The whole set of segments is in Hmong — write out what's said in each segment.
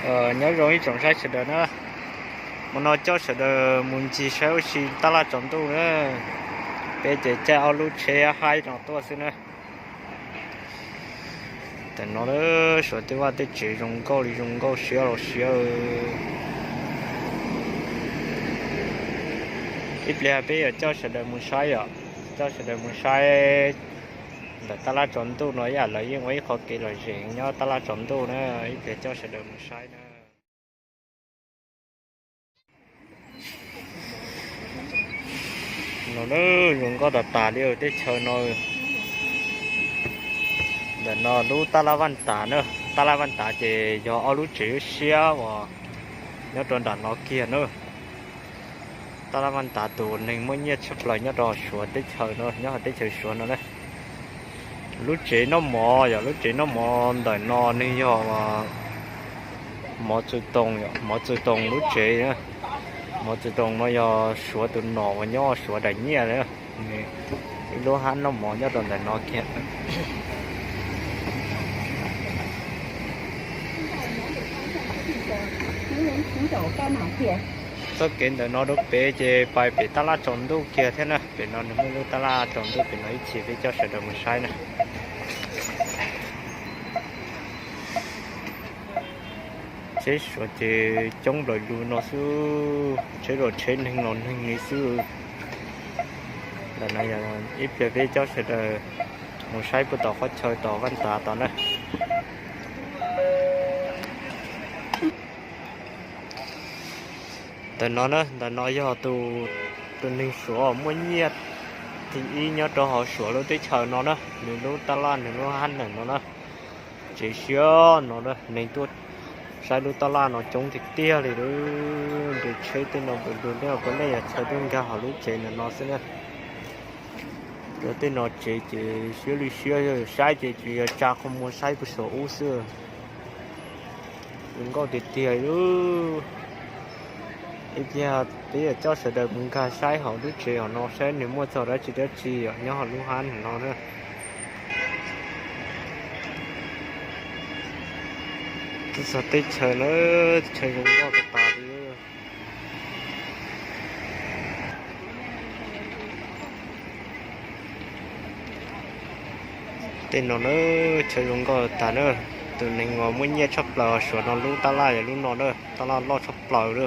Nyob zoo ib tsoom saib sawv daws na, hmo no coj sawv daws mus ncig saib ua si tab laj tsaus ntuj na. Peb ces caij ob lub tsheb haib no tuaj xwb na. Tam no suav tej vaj tej tsev zoo nkauj li zoo nkauj siab los siab. Ib pliag peb yuav coj sawv daws mus saib yom, coj sawv daws mus saib ntawm tab laj tsaus ntuj no ib yam lawv yeej ua ib qho kev lom zem nyob tab laj tsaus ntuj na, ib pliag coj sawv daws mus saib na. No zoo nkauj tas tas li teb chaws no. Ntawm no lub tab laj Vaj Tav na, tab laj Vaj Tav ces yog ob lub tsev siab uas nyob rau nram no kiag na. Tab laj Vaj Tav tus neeg muaj nyiaj tshaj plaws nyob rau suav teb chaws no, nyob hauv teb chaws suav no na. Lub tsev noj mov yog lub tsev noj mov ntawm no nws yog mov txwv toos, mov txwv toos lub tsev. Mov txwv toos no yog suav tus nom uas nyob suav daim nyiaj, ib lub hab noj mov nyob rau ntawm no kiag. Txoj kev ntawm no rau pem ces pais pem tab laj tsaus ntuj kiag thiab na. Pem no nws muaj lub tab laj tsaus ntuj pem no ib chim peb coj sawv daws mus saib na. Tsheb suav ces coob nplaws lug no xwb, tsheb los tsheb, neeg los neeg li xwb. Ntawm no yog ib pliag peb coj sawv daws mus saib puag tom qhov chaw tom Vaj Tav tod na. Ntawm no na, ntawm no yog tus neeg suav muaj nyiaj thib ib nyob rau hauv suav lub teb chaws no na, nws lub tab laj nws lub hab ntawm no na. Tsev siab no na, neeg tuaj saib lub tab laj no coob tiag tiag li. Nres tsheb tej no npaum lug, nej puav leej yog chaw tuaj nkag hauv lub tsev ntawm no xwb na. Cov tej no tsev ces siab li siab, yog saib ces tsuas yog tsa qhov muag saib puag saum ub xwb. Zoo nkauj tiag tiag li. Ib pliag peb yuav coj sawv daws mus nkag saib hauv lub tsev hauv no saib nws muaj txog dab tsi dab tsi nyob hauv lub hab no na. Txog teb chaws na, teb chaws zoo nkauj tas tas li. Tej no na, chaw zoo nkauj tas na. Tus neeg uas muaj nyiaj tshaj plaws suav no lub tab laj yog lub no na, tab laj loj tshaj plaws na.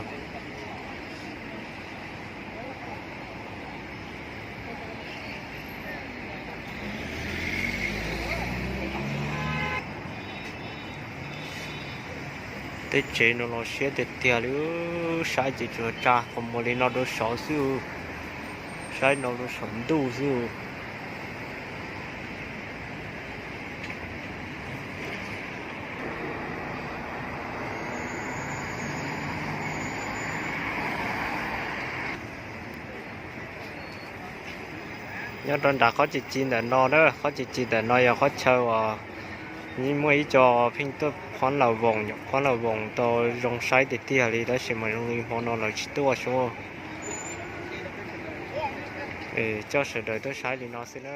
Tej tsev no los siab tiag tiag li, saib ces tsuas tsa qhov muag li no rau saud xwb, saib no rau saum ntuj xwb. Nyob rau nram qhov tsis tsis ntawm no na, qhov tsis tsis ntawm no yog qhov chaw uas muaj ib co pheej tuaj phob laus voos, phob laus voos tau zoo saib tiag tiag li, tab sis mas zoo li hmo no lawv tsis tuaj sub. Coj sawv daws tuaj saib li no xwb na.